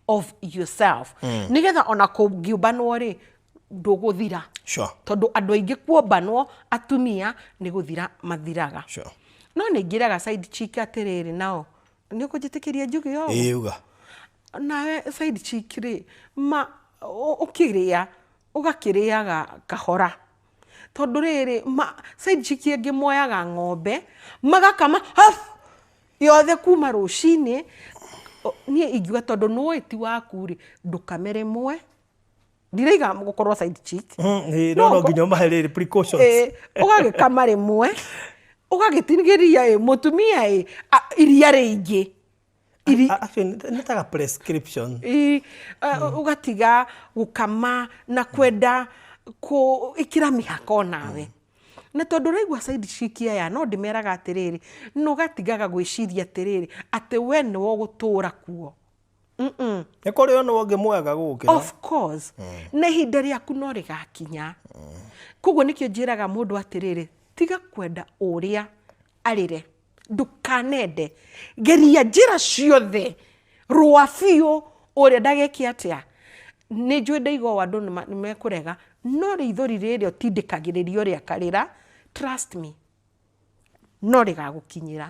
Of yourself, nigetha ona kũngiũmbanwo rĩ, ndũgũthira. Tondũ andũ aingĩ kuombanwo, atumia nĩ gũthira mathiraga. No nĩ ngĩraga side chick atĩrĩrĩ, nao nĩ ũkũnjĩtĩkĩria njuge ũguo? Ĩĩ, uga. Nawe side chick rĩ, ma ũkĩrĩa ũgakĩrĩaga kahora, tondũ rĩrĩ, ma side chick angĩ moyaga ng'ombe magakama haf yothe kuma rũcinĩ. Niĩ ingiuga, tondũ nĩũĩ ti waku rĩ, ndũkame rĩmwe. Ndiraiga gũkorwo side chick. Ĩĩ, no nginya ũmahe rĩrĩ precautions. Ĩ, ũgagĩkama rĩmwe, ũgagĩtigĩria ĩ mũtumia ĩ iria rĩingĩ. Actually, nĩ taga prescription. Ĩ, ũgatiga gũkama na kwenda kũ ĩkĩra mĩhaka onawe, na tondũ ũraigua side chick aya, no ndĩmeraga atĩrĩrĩ, na ũgatigaga gwĩciria atĩrĩrĩ, atĩ we nĩwe ũgũtũra kuo. Nĩ kũrĩ ona ũngĩ mwega gũgũkĩra. Of course, na ihinda rĩaku no rĩgakinya. Koguo nĩkĩo njĩraga mũndũ atĩrĩrĩ, tiga kwenda ũrĩa arĩre, ndũkanende, geria njĩra ciothe, rũa biũ ũrĩa ndageke atĩa. Nĩ njũĩ ndaiga ũũ andũ nĩ mekũrega, no rĩithori rĩrĩa ũtindĩkagĩrĩria ũrĩa akarĩra, trust me, no rĩgagũkinyĩra.